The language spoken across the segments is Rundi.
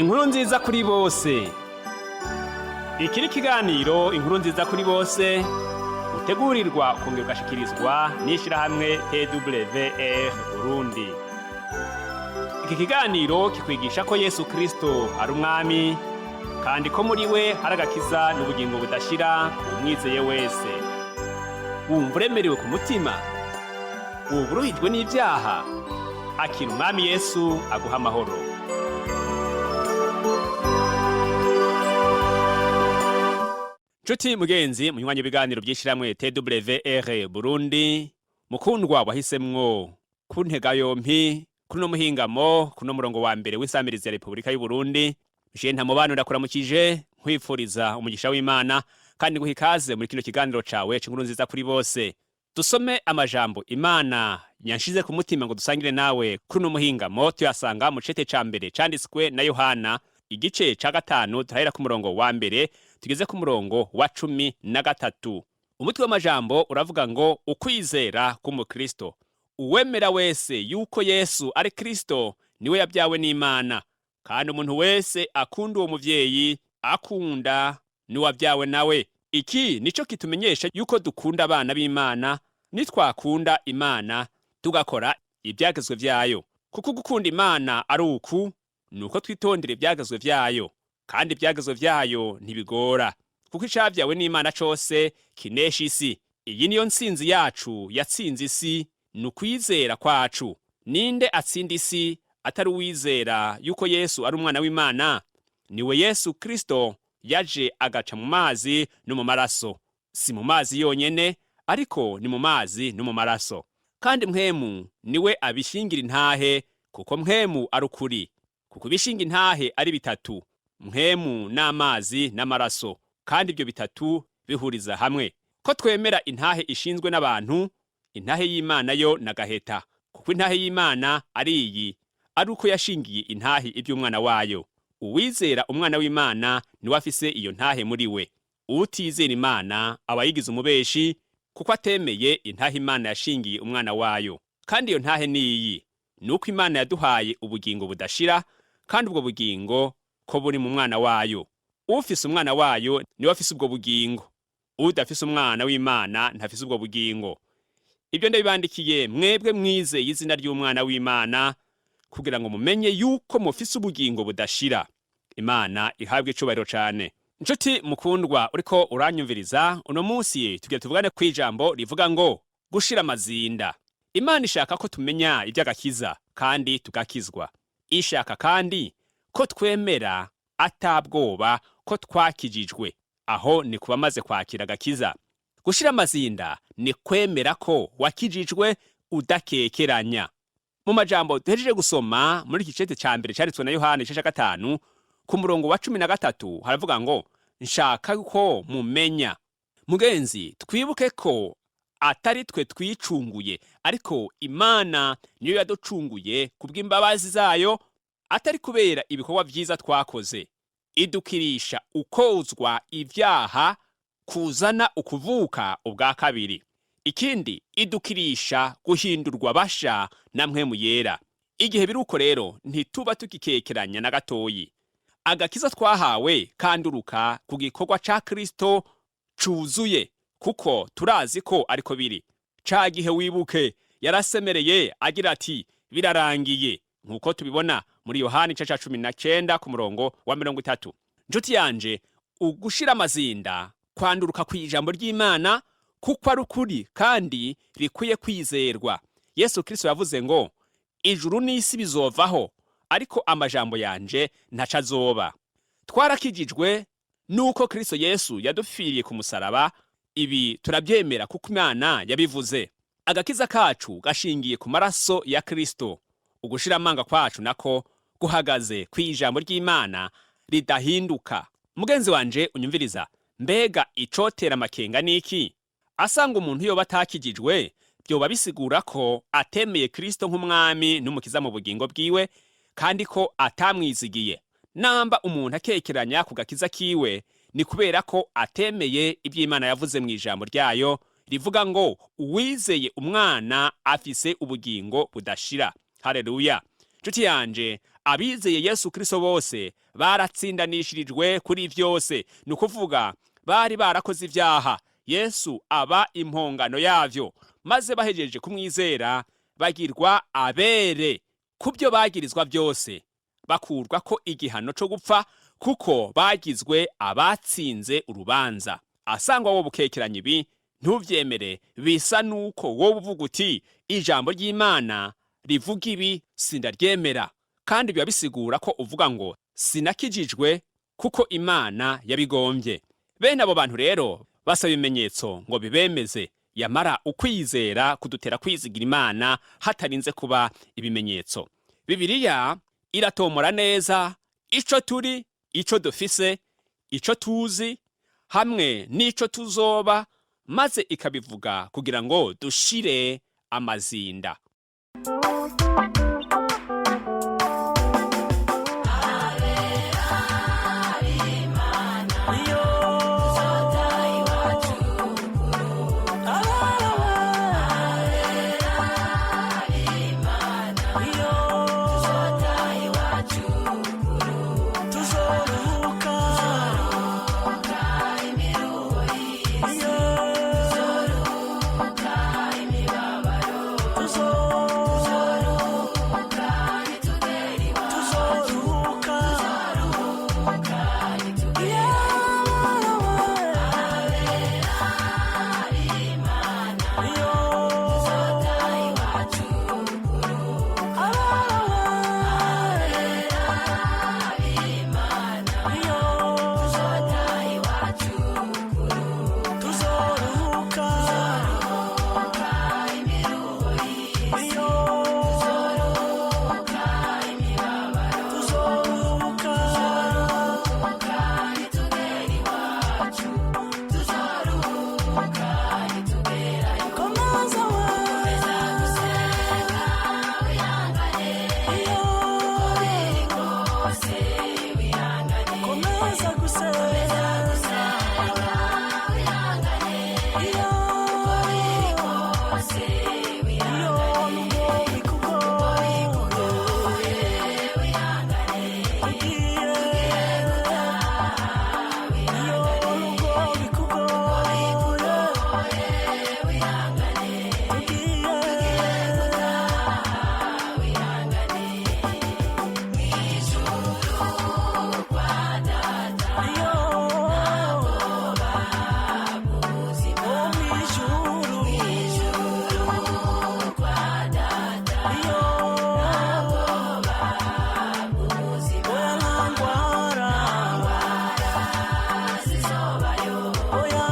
Inkuru nziza kuri bose. Iki ni ikiganiro Inkuru nziza kuri bose utegurirwa ukongera ugashikirizwa n'ishirahamwe TWR Burundi. Iki kiganiro kikwigisha ko Yesu Kristo ari umwami kandi ko muri we hari agakiza n'ubugingo budashira umwizeye wese. Wumva uremerewe ku mutima, wumva uruhijwe n'ibyaha, akira umwami Yesu aguha amahoro. Nshuti mugenzi munywanyi ibiganiro by'ishyirahamwe TWR Burundi, mukundwa wahisemwo kuntega yompi kuri no muhingamo kuno murongo wa mbere w'insamirizi ya Repubulika y'u Burundi, je nta mubano ndakuramukije, nkwifuriza umugisha w'Imana kandi nguha ikaze muri kino kiganiro cawe c'inkuru nziza kuri bose. Dusome amajambo Imana yanshize ku mutima ngo dusangire nawe kuri uno muhingamo, tuyasanga mu cete ca mbere canditswe na Yohana, igice ca 5, turahera ku murongo wa 1 tugeze ku murongo wa 13. Umutwe w'amajambo uravuga ngo ukwizera k'umukristo. Uwemera wese yuko Yesu ari Kristo niwe yabyawe n'Imana, kandi umuntu wese akunda uwo muvyeyi akunda n'uwabyawe nawe. Iki nico kitumenyesha yuko dukunda abana b'Imana, nitwakunda Imana tugakora ibyagezwe vyayo. Kuko gukunda Imana ari uku, nuko twitondera ibyagezwe vyayo, kandi ibyagezwe vyayo ntibigora, kuko icavyawe n'Imana cose kinesha isi. Iyi niyo ntsinzi yacu yatsinze isi, ni ukwizera kwacu. Ninde atsinda isi atari uwizera yuko Yesu ari umwana w'Imana? Niwe Yesu Kristo yaje agaca mu mazi no mu maraso. Si mu mazi yonyene, ariko ni mu mazi no mu maraso. Kandi Mpwemu niwe abishingira intahe, kuko Mpwemu ari ukuri. Kuko ibishinga intahe ari bitatu: Mpwemu n'amazi n'amaraso, kandi ibyo bitatu bihuriza hamwe. Ko twemera intahe ishinzwe n'abantu, intahe y'Imana yo nagaheta. Kuko intahe y'Imana ari iyi, ari uko yashingiye intahe iby'umwana wayo. Uwizera umwana w'Imana niwe afise iyo ntahe muri we. Utizera Imana aba yigize umubeshi, kuko atemeye intahe Imana yashingiye umwana wayo. Kandi iyo ntahe ni iyi, ni uko Imana yaduhaye ubugingo budashira, kandi ubwo bugingo ko buri mu mwana wayo. Ufise umwana wayo niwe afise ubwo bugingo. Udafise umwana w'Imana ntafise ubwo bugingo. Ibyo ndabibandikiye mwebwe mwizeye izina ry'umwana w'Imana, kugira ngo mumenye yuko mufise ubugingo budashira. Imana ihabwe icubahiro cane. Nshuti mukundwa uriko uranyumviriza, uno munsi tugira tuvugane kw'ijambo rivuga ngo gushira amazinda. Imana ishaka ko tumenya iby'agakiza kandi tugakizwa. Ishaka kandi ko twemera atabwoba ko twakijijwe. Aho ni kuba maze kwakira agakiza. Gushira amazinda ni kwemera ko wakijijwe udakekeranya. Mu majambo duhejeje gusoma muri iki cete ca mbere canditswe na Yohana igice ca 5 ku murongo wa 13, haravuga ngo nshaka ko mumenya. Mugenzi, twibuke ko atari twe twicunguye, ariko Imana niyo yaducunguye kubw'imbabazi zayo, atari kubera ibikorwa vyiza twakoze. Idukirisha ukozwa ivyaha kuzana ukuvuka ubwa kabiri. Ikindi, idukirisha guhindurwa basha na Mpwemu Yera. Igihe biruko rero, ntituba tukikekeranya na gatoyi. Agakiza twahawe kanduruka ku gikorwa ca Kristo cuzuye, kuko turazi ko ariko biri. Ca gihe wibuke yarasemereye agira ati birarangiye, nk'uko tubibona muri Yohani igice ca 19 ku murongo wa 30. Nshuti yanje, ugushira amazinda kwanduruka kw'ijambo ry'Imana, kuko ari ukuri kandi rikwiye kwizerwa. Yesu Kristo yavuze ngo ijuru n'isi bizovaho, ariko amajambo yanje ntaco azoba. Twarakijijwe nuko Kristo Yesu yadupfiriye ku musaraba. Ibi turabyemera kuko Imana yabivuze. Agakiza kacu gashingiye ku maraso ya Kristo. Ugushira amanga kwacu nako guhagaze kw'ijambo ry'Imana ridahinduka. Mugenzi wanje unyumviriza, mbega icotera amakenga niki? Asanga umuntu yoba atakijijwe, byoba bisigura ko atemeye Kristo nk'umwami n'umukiza mu bugingo bwiwe, kandi ko atamwizigiye. Namba umuntu akekeranya ku gakiza kiwe, ni kubera ko atemeye iby'Imana yavuze mu ijambo ryayo rivuga ngo uwizeye umwana afise ubugingo budashira. Haleluya! Nshuti yanje, Abizeye Yesu Kristo bose baratsindanishirijwe kuri vyose. Ni ukuvuga bari barakoze ivyaha, Yesu aba impongano yavyo, maze bahejeje kumwizera bagirwa abere ku byo bagirizwa byose, bakurwa ko igihano co gupfa, kuko bagizwe abatsinze urubanza. Asangwa wo bukekeranya ibi, ntuvyemere. Bisa nuko wowe uvuga uti: "Ijambo ry'Imana rivuga ibi, sindaryemera." Kandi biba bisigura ko uvuga ngo: "Sinakijijwe kuko Imana yabigombye." Bene abo bantu rero basaba ibimenyetso ngo bibemeze. Yamara ukwizera kudutera kwizigira Imana hatarinze kuba ibimenyetso. Bibiliya iratomora neza ico turi, ico dufise, ico tuzi hamwe n'ico tuzoba, maze ikabivuga kugira ngo dushire amazinda. Tuzoruhuka tuzoruhuka. Tuzoruhuka tuzoruhuka. Komeza komeza gusenga. Iyo nubwo bikugoye, tugiye. Iyo nubwo bikugoye, tugiye. Iyo oh, mw'ijuru. Iyo oya nta ndwara, oya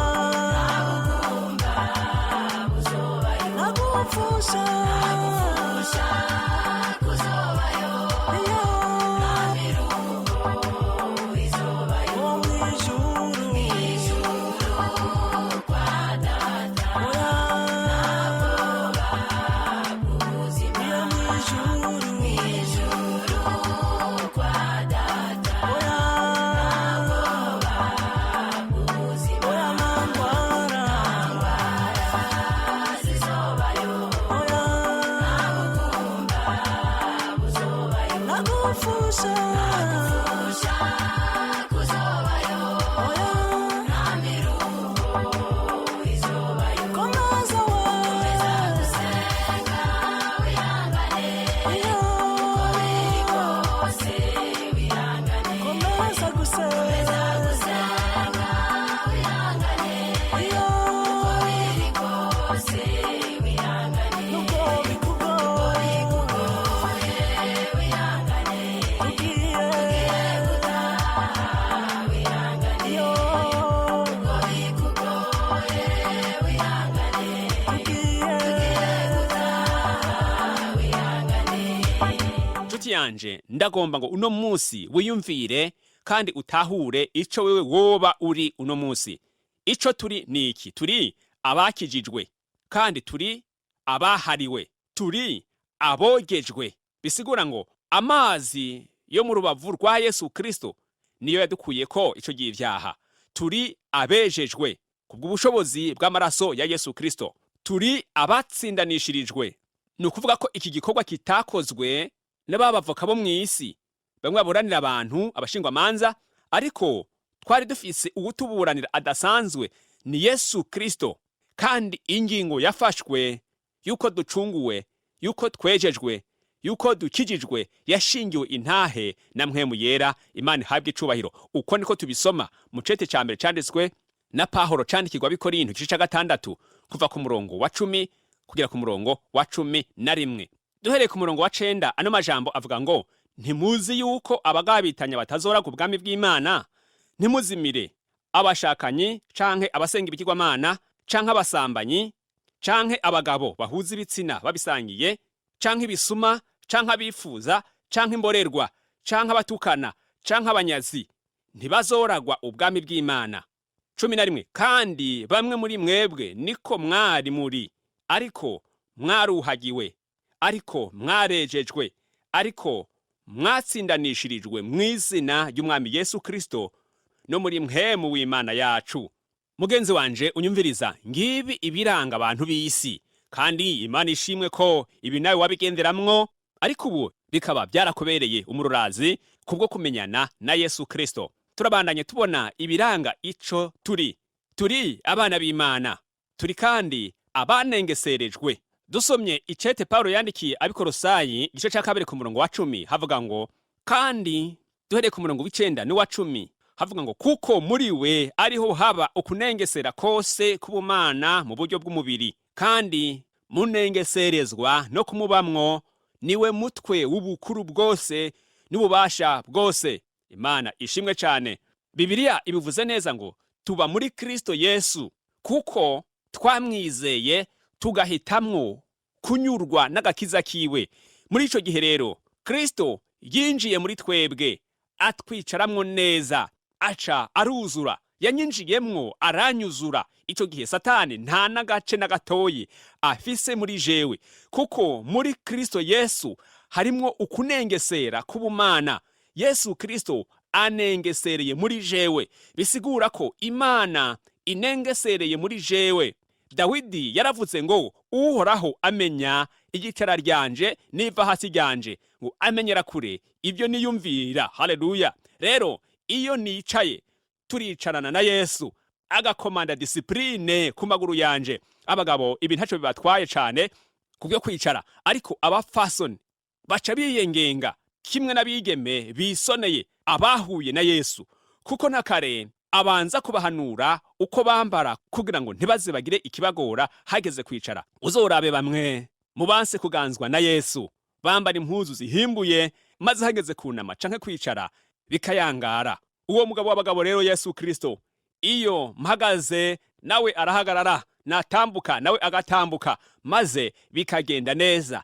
nagupfusha. Iyo oh, mw'ijuru. Oya iyo mw'ijuru. Oya oya nta ndwara, oya nagupfusha. Oya komeza we komeza gusenga. Iyo nubwo bikugoye, tugiye. Iyo tugiye. Nshuti yanje, ndagomba ngo uno munsi wiyumvire kandi utahure ico wewe woba uri uno munsi. Ico turi ni iki: turi abakijijwe, kandi turi abahariwe, turi abogejwe. Bisigura ngo amazi yo mu rubavu rwa Yesu Kristo niyo yadukuyeko ico gihe ivyaha. Turi abejejwe kubw'ubushobozi bw'amaraso ya Yesu Kristo. Turi abatsindanishirijwe. Ni ukuvuga ko iki gikorwa kitakozwe n'ababavoka bo mw'isi. Bamwe baburanira abantu, abashingwamanza, ariko twari dufise uwutuburanira adasanzwe, ni Yesu Kristo. Kandi ingingo yafashwe yuko ducunguwe, yuko twejejwe, yuko dukijijwe, yashingiwe intahe na Mpwemu Yera. Imana ihabwa icubahiro. Uko niko tubisoma mu cete ca mbere canditswe na Pahoro candikirwa Abikorinto, igice ca 6, kuva ku murongo wa 10 kugera ku murongo wa 11. Duhereye ku murongo wa 9, ano majambo avuga ngo: "Ntimuzi yuko abagabitanya batazora ku bwami bw'Imana? Ntimuzimire. Abashakanyi canke abasenga ibigirwamana canke abasambanyi canke abagabo bahuza ibitsina babisangiye canke ibisuma canke abifuza canke imborerwa canke abatukana canke abanyazi ntibazoragwa ubwami bw'Imana." 11: "Kandi bamwe muri mwebwe niko mwari muri, ariko mwaruhagiwe, ariko mwarejejwe, ariko mwatsindanishirijwe mu izina ry'Umwami Yesu Kristo no muri Mpwemu w'Imana yacu." Mugenzi wanje unyumviriza, ngibi ibiranga abantu b'isi. Kandi Imana ishimwe ko ibi nawe wabigenderamwo, ariko ubu bikaba byarakubereye umururazi kubwo kumenyana na Yesu Kristo. Turabandanye tubona ibiranga ico turi. Turi abana b'Imana, turi kandi abanengeserejwe. Dusomye icete Pawulo yandikiye Abikorosayi, igice ca 2, ku murongo wa 10, havuga ngo, kandi duhereye ku murongo w'9 n'uwa 10, havuga ngo: "Kuko muri we ariho haba ukunengesera kose k'ubumana mu buryo bw'umubiri, kandi munengeserezwa no kumubamwo, niwe mutwe w'ubukuru bwose n'ububasha bwose." Imana ishimwe cyane. Bibiliya ibivuze neza ngo tuba muri Kristo Yesu kuko twamwizeye, tugahitamwo kunyurwa n'agakiza kiwe. Muri ico gihe rero Kristo yinjiye muri twebwe, atwicaramwo neza, aca aruzura. Yanyinjiyemwo aranyuzura. Ico gihe Satani nta n'agace na gatoyi afise muri jewe, kuko muri Kristo Yesu harimwo ukunengesera k'ubumana. Yesu Kristo anengesereye muri jewe, bisigura ko Imana inengesereye muri jewe. Dawidi yaravuze ngo: "Uhoraho amenya igicara ryanje niva hasi ryanje", ngo amenyera kure ibyo niyumvira. Haleluya! Rero iyo nicaye, turicarana na Yesu, agakomanda discipline ku maguru yanje. Abagabo ibi ntaco bibatwaye cane kubyo kwicara, ariko abafasoni baca biyengenga kimwe n'abigeme bisoneye abahuye na Yesu, kuko na kare abanza kubahanura uko bambara kugira ngo ntibaze bagire ikibagora hageze kwicara. Uzorabe bamwe mu banse kuganzwa na Yesu bambara impuzu zihimbuye, maze hageze kunama canke kwicara bikayangara. Uwo mugabo w'abagabo rero, Yesu Kristo, iyo mpagaze nawe arahagarara, natambuka nawe agatambuka, maze bikagenda neza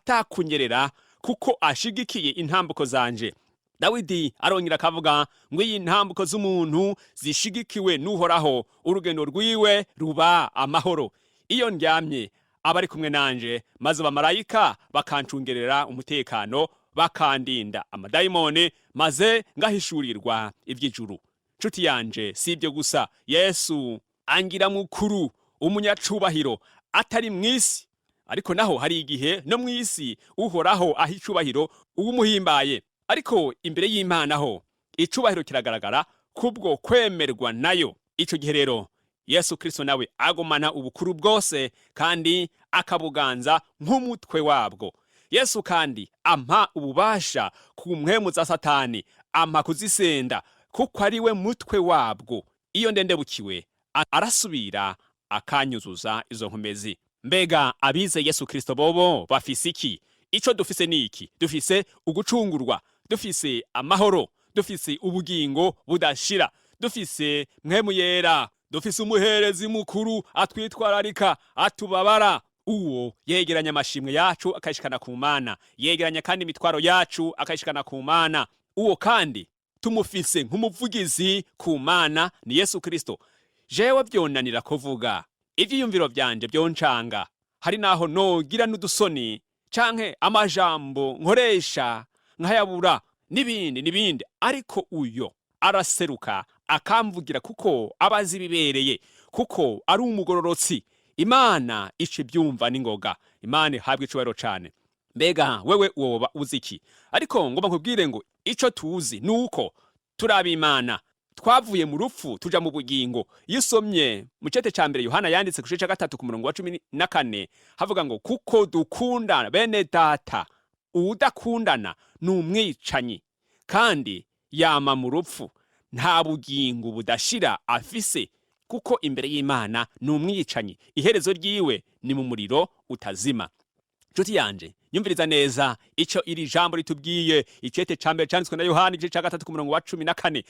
atakunyerera, kuko ashigikiye intambuko zanje. Dawidi arongera akavuga ngo iyi ntambuko z'umuntu zishigikiwe n'Uhoraho, urugendo rwiwe ruba amahoro. Iyo ndyamye aba ari kumwe nanje, maze abamarayika bakancungerera umutekano, bakandinda amadayimoni, maze ngahishurirwa ivy'ijuru. Nshuti yanje, si ibyo gusa. Yesu angira mukuru, umunyacubahiro, atari mw'isi, ariko naho hari igihe no mw'isi Uhoraho aha icubahiro uwumuhimbaye, ariko imbere y'Imana ho icubahiro kiragaragara kubwo kwemerwa nayo. Ico gihe rero Yesu Kristo nawe agumana ubukuru bwose kandi akabuganza nk'umutwe wabwo. Yesu kandi ampa ububasha ku mpwemu za Satani, ampa kuzisenda, kuko ari we mutwe wabwo. Iyo ndendebukiwe, arasubira akanyuzuza izo nkomezi. Mbega abize Yesu Kristo bobo bafise iki? Ico dufise ni iki? Dufise ugucungurwa, dufise amahoro, dufise ubugingo budashira, dufise Mpwemu Yera, dufise umuherezi mukuru atwitwararika, atubabara. Uwo yegeranya amashimwe yacu akayishikana ku Mana, yegeranya kandi imitwaro yacu akayishikana ku Mana. Uwo kandi tumufise nk'umuvugizi ku Mana, ni Yesu Kristo. Jewe vyonanira kuvuga ivyiyumviro vyanje, vyoncanga, hari naho nogira n'udusoni canke amajambo nkoresha nkayabura n'ibindi n'ibindi, ariko uyo araseruka akamvugira, kuko aba azi ibibereye, kuko ari umugororotsi. Imana ica ibyumva n'ingoga. Imana ihabwa icubahiro cane. Mbega wewe woba uzi iki? Ariko ngomba nkubwire ngo ico tuzi ni uko turi ab'Imana, twavuye mu rupfu tuja mu bugingo. Iyo usomye mu cete ca mbere Yohana yanditse ku gice ca 3 ku murongo wa 14, havuga ngo kuko dukunda bene data, uwudakundana ni umwicanyi kandi yama mu rupfu, nta bugingo budashira afise, kuko imbere y'Imana ni umwicanyi, iherezo ryiwe ni mu muriro utazima. Nshuti yanje, nyumviriza neza ico iri jambo ritubwiye. Icete ca mbere canditswe na Yohana, igice ca 3 ku murongo wa 14,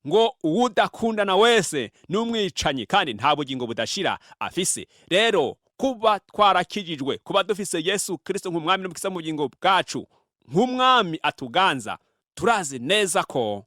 ngo uwudakundana wese ni umwicanyi kandi nta bugingo budashira afise. Rero kuba twarakijijwe, kuba dufise Yesu Kristo nk'umwami n'umukiza mu bugingo bwacu, nk'umwami atuganza, turazi neza ko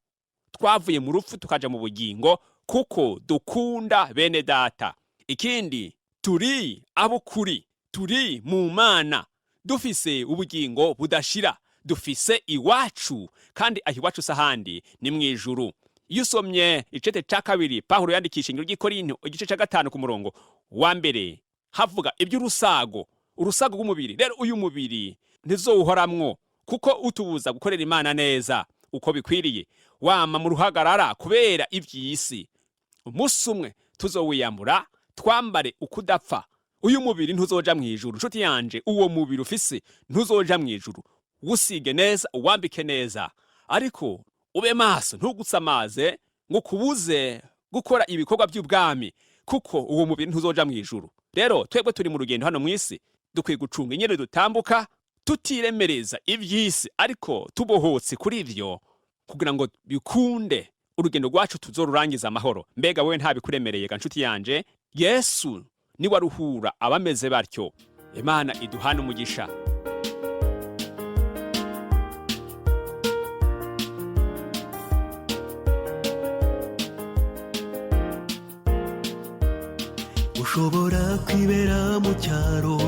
twavuye mu rupfu tukaja mu bugingo kuko dukunda bene data. Ikindi, turi ab'ukuri, turi mu Mana, dufise ubugingo budashira, dufise iwacu, kandi aho iwacu si ahandi, ni mu ijuru. Iyo usomye icete ca kabiri Pawulo yandikisha ingiro ry'i Korinto, igice ca 5 ku murongo wa 1, havuga iby'urusago, urusago rw'umubiri. Rero uyu mubiri ntizowuhoramwo kuko utubuza gukorera Imana neza uko bikwiriye, wama mu ruhagarara kubera ivy'isi. Umunsi umwe tuzowiyambura twambare ukudapfa. Uyu mubiri ntuzoja mw'ijuru. Nshuti yanje, uwo mubiri ufise ntuzoja mw'ijuru. Wusige neza, uwambike neza, ariko ube maso, ntugusamaze ngo kubuze gukora ibikorwa by'ubwami, kuko uwo mubiri ntuzoja mw'ijuru. Rero twebwe turi mu rugendo hano mw'isi, dukwiye gucunga inyene dutambuka, tutiremereza ivy'isi, ariko tubohotse kuri ivyo kugira ngo bikunde urugendo rwacu tuzorurangiza amahoro. Mbega wewe ntabikuremereye ga nshuti yanje? Yesu niwe aruhura abameze batyo. Imana iduhane umugisha. Ushobora kwibera mu cyaro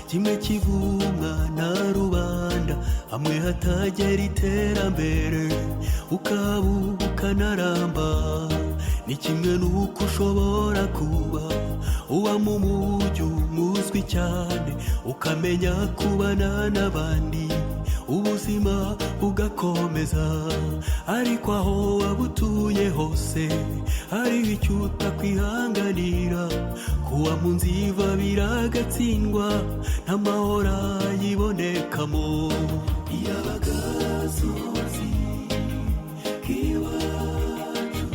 kimwe kivumwa na rubanda, hamwe hatagera iterambere, ukaba ukanaramba. Ni kimwe n'uko ushobora kuba uba mu mujyi uzwi cyane, ukamenya kubana n'abandi, ubuzima bugakomeza. Ariko aho waba utuye hose hariho icyo utakwihanganira. Kuba mu nzu iva biragatsindwa, n'amahoro ayibonekamo. Iyabagasozi k'iwacu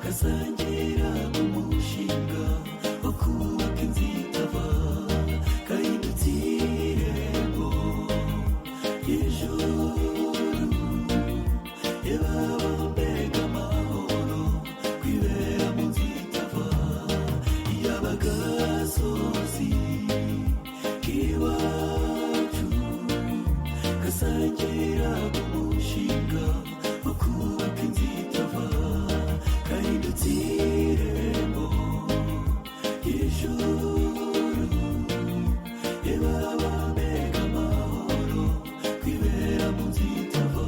gasangira umushinga wo kubaka inzu itava, gahindutse irembo ry'ijuru. Yebaba mbega amahoro kwibera mu nzu itava! Iyabagasozi k'iwacu gasangira umushinga wo kubaka inzu itava, gahindutse irembo ry'ijuru. Yebaba mbega amahoro kwibera mu nzu itava!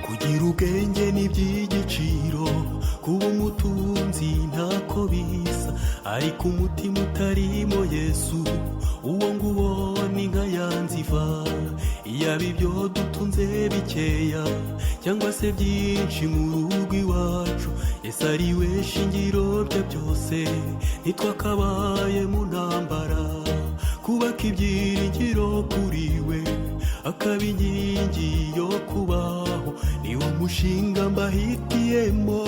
Kugira ubwenge ni iby'igiciro, kuba umutunzi ntako bisa, ariko umutima utarimo Yesu, uwo nguwo ni nka ya nziva. Iyaba ibyo dutunze bikeya cyangwa se byinshi mu rugo iwacu, Yesu ari we shingiro rya byose, ntitwakabaye mu ntambara. Kubaka ibyiringiro kuri we akaba inkingi yo kubaho, niwo mushinga mbahitiyemo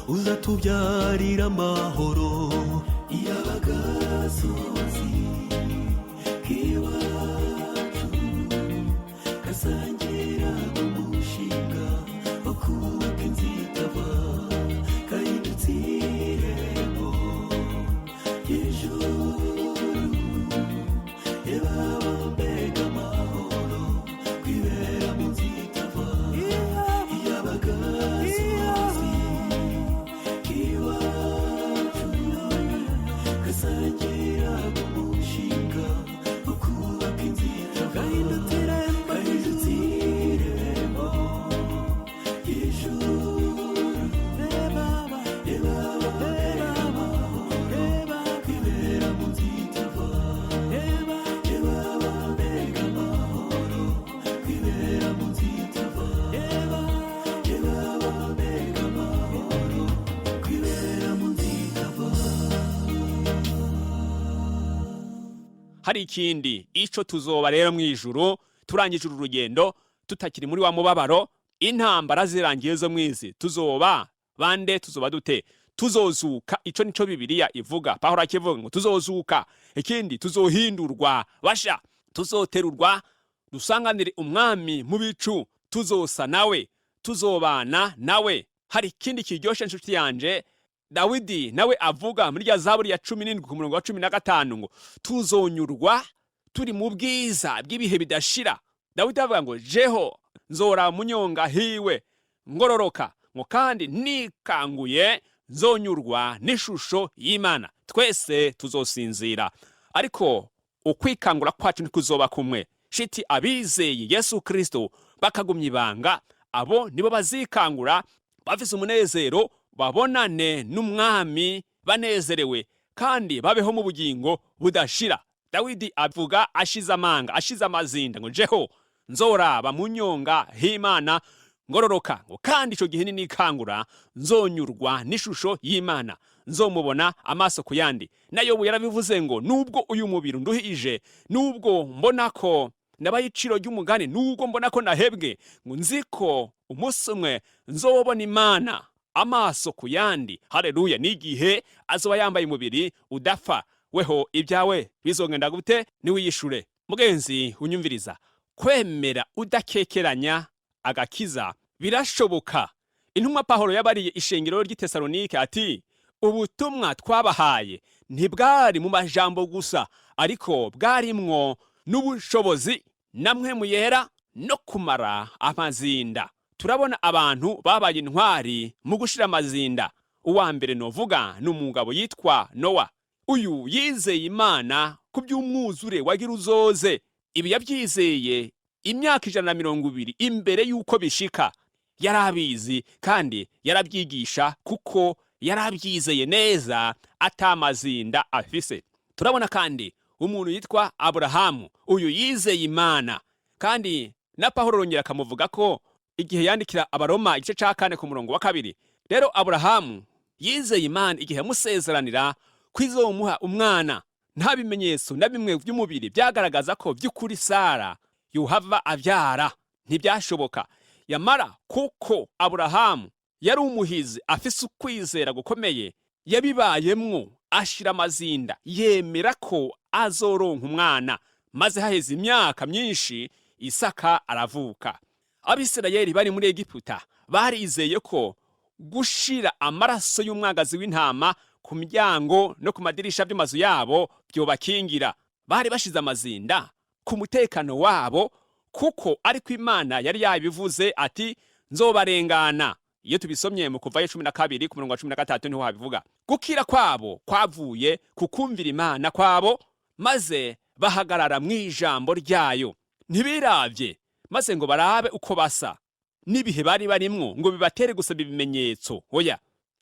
uzatubyarira amahoro. Iyabagasozi k'iwacu gasangira umushinga wo kubaka inzu itava, gahindutse irembo ry'ijuru. Yebaba mbega amahoro kwibera mu nzu itava! Iyabagasozi Hari ikindi ico tuzoba rero mu ijuru turangije uru rugendo, tutakiri muri wa mubabaro, intambara zirangiye zo mw'isi, tuzoba bande? Tuzoba dute? Tuzozuka. Ico nico Bibiliya ivuga. Pawulo akivuga ngo tuzozuka. Ikindi, tuzohindurwa basha, tuzoterurwa dusanganire Umwami mu bicu, tuzosa nawe, tuzobana nawe. Hari ikindi kiryoshe, nshuti yanje. Dawidi nawe avuga muri rya Zaburi ya 17 ku murongo wa 15 ngo tuzonyurwa turi mu bwiza bw'ibihe bidashira. Dawidi avuga ngo jeho nzora munyonga hiwe ngororoka, ngo kandi nikanguye nzonyurwa n'ishusho y'Imana. Twese tuzosinzira, ariko ukwikangura kwacu ntikuzoba kumwe. Shiti abizeye Yesu Kristo bakagumya ibanga, abo nibo bazikangura bafise umunezero, babonane n'Umwami banezerewe, kandi babeho mu bugingo budashira. Dawidi avuga ashize amanga, ashize amazinda ngo jeho nzoraba mu nyonga h'Imana ngororoka, ngo kandi ico gihe ninikangura nzonyurwa n'ishusho y'Imana, nzomubona amaso ku yandi. Na Yobu yarabivuze ngo nubwo uyu mubiri unduhije, nubwo mbona ko nabaye iciro ry'umugani, nubwo mbona ko nahebwe, ngo nzi ko umunsi umwe nzobona Imana amaso ku yandi. Haleluya! N'igihe azoba yambaye umubiri udapfa. Weho ibyawe bizogenda gute? Niwiyishure, mugenzi unyumviriza. Kwemera udakekeranya agakiza birashoboka. Intumwa Pawulo yabariye ishengero ry'i Tesalonike ati ubutumwa twabahaye ntibwari mu majambo gusa, ariko bwarimwo n'ubushobozi namwe muyera no kumara amazinda. Turabona abantu babaye intwari mu gushira amazinda. Uwa mbere novuga ni umugabo yitwa Nowa. Uyu yizeye Imana ku by'umwuzure wagira uzoze. Ibi yabyizeye imyaka 120 imbere y'uko bishika. Yarabizi kandi yarabyigisha kuko yarabyizeye neza atamazinda afise. Turabona kandi umuntu yitwa Aburahamu. Uyu yizeye Imana, kandi na Pawulo arongera akamuvuga ko igihe yandikira Abaroma igice ca 4 ku murongo wa 2. Rero Aburahamu yizeye Imana igihe yamusezeranira ko izomuha umwana. Nta bimenyetso na bimwe by'umubiri byagaragaza ko by'ukuri Sara yuhava abyara, ntibyashoboka. Yamara kuko Aburahamu yari umuhizi afise ukwizera gukomeye, yabibayemwo ashira amazinda, yemera ko azoronka umwana, maze haheze imyaka myinshi Isaka aravuka. Abisirayeli bari muri Egiputa barizeye ko gushira amaraso y'umwagazi w'intama ku miryango no ku madirisha by'amazu yabo byobakingira. Bari bashize amazinda ku mutekano wabo, kuko ariko Imana yari yabivuze ati nzobarengana. Iyo tubisomye mu Kuvayo 12 ku murongo wa 13 niho habivuga. Gukira kwabo kwavuye ku kumvira Imana kwabo, maze bahagarara mu ijambo ryayo. Ntibiravye maze ngo barabe uko basa n'ibihe bari barimwo ngo bibatere gusaba ibimenyetso, oya,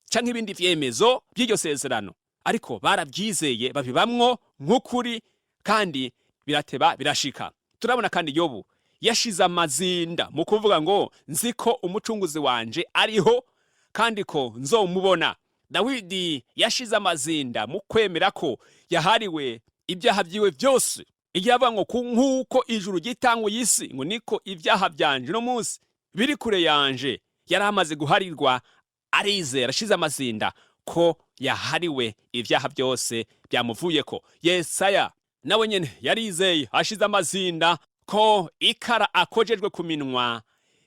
canke ibindi vyemezo by'iryo sezerano, ariko barabyizeye babibamwo nk'ukuri, kandi birateba birashika. Turabona kandi Yobu yashize amazinda mu kuvuga ngo nzi ko Umucunguzi wanje ariho kandi ko nzomubona. Dawidi yashize amazinda mu kwemera ko yahariwe ibyaha byiwe byose, igihe avuga ngo nk'uko ijuru ryitanguye isi, ngo niko ibyaha byanje uno munsi biri kure yanje. Yari amaze guharirwa, arizera ashize amazinda ko yahariwe ibyaha byose byamuvuyeko. Yesaya nawe nyene yarizeye ashize amazinda ko ikara akojejwe ku minwa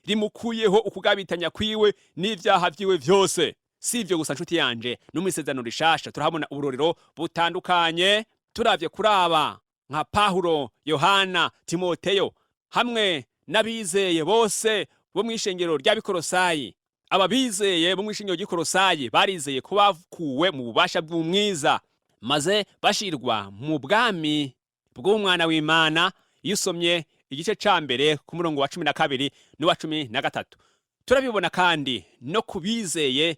rimukuyeho ukugabitanya kwiwe n'ibyaha byiwe byose. Si ibyo gusa, nshuti yanje, no mu Isezerano Rishasha turahabona uburorero butandukanye. Turavye kuraba nka Pawulo, Yohana, Timoteyo hamwe n'abizeye bose bo mu ishengero ry'Abikorosayi. Aba bizeye bo mu ishengero ry'Ikorosayi barizeye ko bakuwe mu bubasha bw'umwiza maze bashirwa mu bwami bw'Umwana w'Imana, iyo usomye igice ca 1 ku murongo wa 12 n'uwa 13. Turabibona kandi no ku bizeye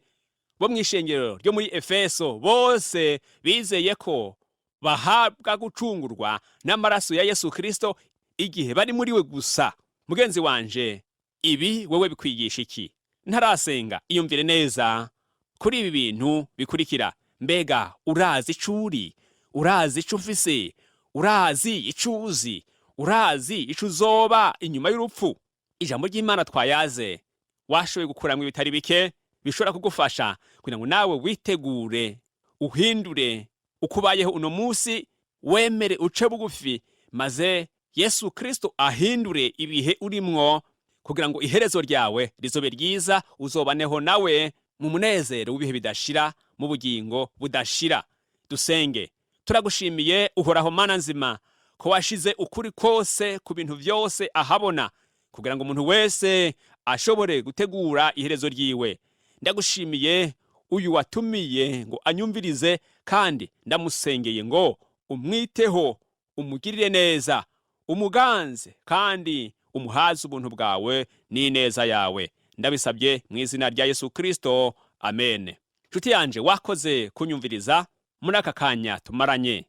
bo mu ishengero ryo muri Efeso. Bose bizeye ko bahabwa gucungurwa n'amaraso ya Yesu Kristo igihe bari muri we gusa. Mugenzi wanje, ibi wewe bikwigisha iki? Ntarasenga, iyumvire neza kuri ibi bintu bikurikira. Mbega urazi ico uri? Urazi ico ufise? Urazi ico uzi? Urazi ico uzoba inyuma y'urupfu? Ijambo ry'Imana twayaze, washoboye gukuramwo ibitari bike bishobora kugufasha kugira ngo nawe witegure, uhindure uko ubayeho uno munsi, wemere uce bugufi, maze Yesu Kristo ahindure ibihe urimwo, kugira ngo iherezo ryawe rizobe ryiza, uzobaneho nawe mu munezero w'ibihe bidashira, mu bugingo budashira. Dusenge. Turagushimiye, Uhoraho Mana nzima, ko washize ukuri kose ku bintu vyose ahabona, kugira ngo umuntu wese ashobore gutegura iherezo ryiwe. Ndagushimiye uyu watumiye ngo anyumvirize, kandi ndamusengeye ngo umwiteho, umugirire neza, umuganze kandi umuhaze ubuntu bwawe n'ineza yawe. Ndabisabye mu izina rya Yesu Kristo, amen. Nshuti yanje, wakoze kunyumviriza muri aka kanya tumaranye.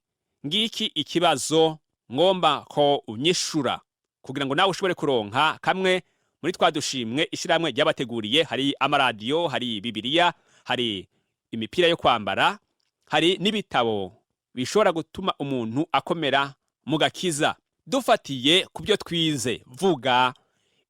Ngiki ikibazo ngomba ko unyishura kugira ngo nawe ushobore kuronka kamwe muri twa dushimwe ishyirahamwe ryabateguriye. Hari amaradiyo, hari Bibiliya, hari imipira yo kwambara, hari n'ibitabo bishobora gutuma umuntu akomera mu gakiza. Dufatiye ku byo twize, vuga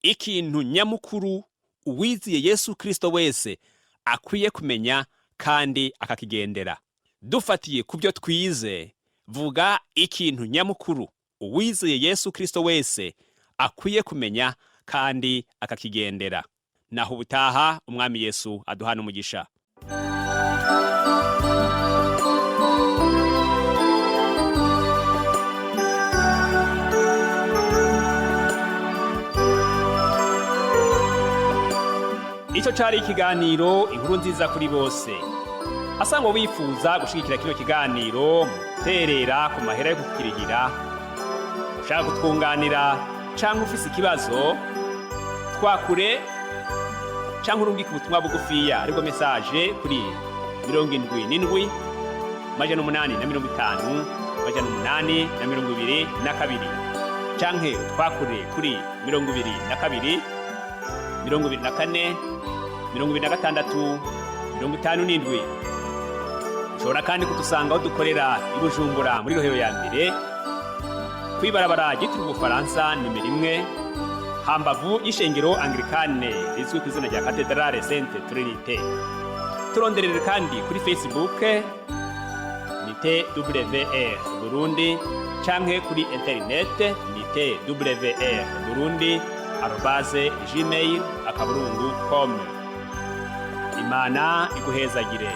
ikintu nyamukuru uwiziye Yesu Kristo wese akwiye kumenya kandi akakigendera. Dufatiye ku byo twize, vuga ikintu nyamukuru uwizeye Yesu Kristo wese akwiye kumenya kandi akakigendera. Naho ubutaha, Umwami Yesu aduhana umugisha. Icyo cari ikiganiro Inkuru Nziza kuri Bose. Asangwa wifuza gushigikira kino kiganiro mu guterera ku mahera yo kukirihira, ushaka kutwunganira canke ufise ikibazo, twakure canke urungike ubutumwa bugufiya, aribwo message, kuri 77 850 822, canke twakure kuri 22 24 26 57. Ushobora kandi kudusanga aho dukorera i Bujumbura, muri Rohero ya mbere, kw'ibarabara ryitiriwe Ubufaransa nimero 1, hambavu y'ishengero Anglikane rizwi ku izina rya Katedrale Sainte Trinité. Turonderere kandi kuri Facebook ni TWR Burundi, canke kuri interinete ni twrburundi@gmail.com. Imana iguhezagire.